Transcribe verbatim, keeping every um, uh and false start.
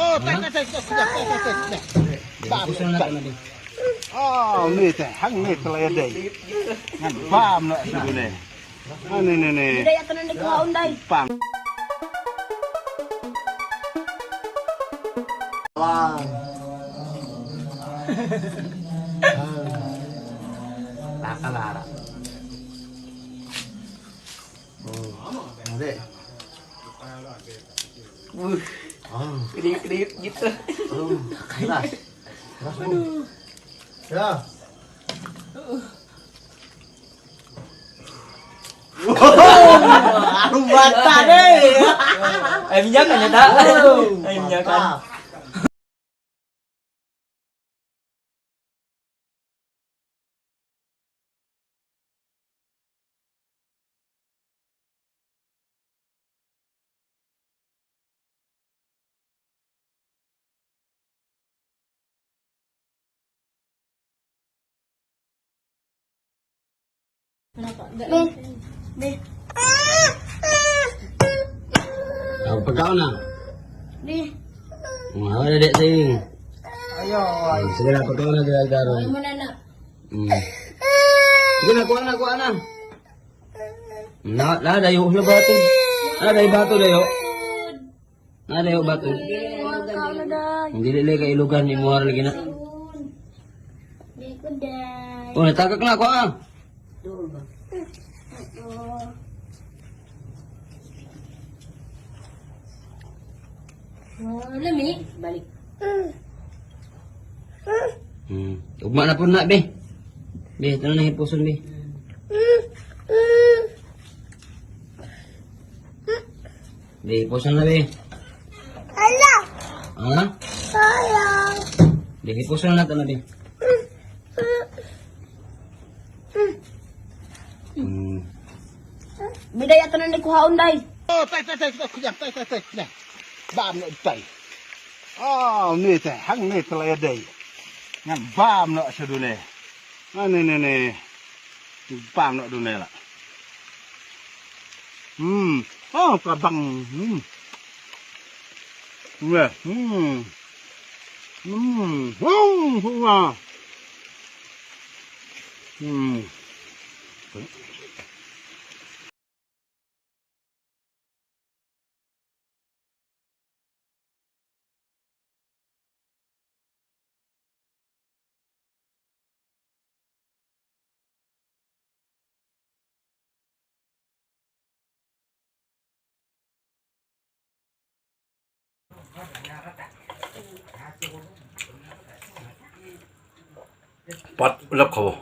Oh, tai, tai, tai, tai, tai, tai, tai, tai. Bam, tai. Oh, ni te, hangne te la ïadei. Ngan bam noh sha une. Ah, ni, ni, ni. Bam. Bam. Bakalara. Oh, ada. Wuh. Oh. Kedip-kedip gitu. Oh, keras. Keras, aduh. Ya. Aduh, mata deh. Ai minyak kan ya, tak? Oh, ai minyak kan. Mantap. Be. Be. Aku pegang na. Be. Wah, ada dek sing. Ayo. Segala pegang na dia taruh. Mana nak? Hmm. Dia nak kuat, nak kuat, nak. Nah, nah, dah yuk, lepas tu. Nah, dah yuk, batu dah yuk. Nah, dah yuk, batu. Jadi, dia kat ilugan ni, muar lagi nak. Oh, nak tak kena kuat, ah. Oh, lemi balik. Hmm. Umat apa nak, Be? Be, tanah ni pusun, Be. Be, pusun lah, Be. Alah. Ha? Sayang. Be, pusun lah tanah, Be. Hmm. Bida ya tanan de ku haun dai. Oh, tai, tai, tai, tai, kujang, tai, tai, tai, kujang. Bam noh tai. Oh, ni tai, hangne te la ïadei. Ngan bam noh sha dune. Ah, ni, ni, ni. Bam noh dune la. Hmm. Oh, ka bang. Hmm. Weh, hmm. Hmm. Hmm. Hmm. Hmm. Pat lap khaw.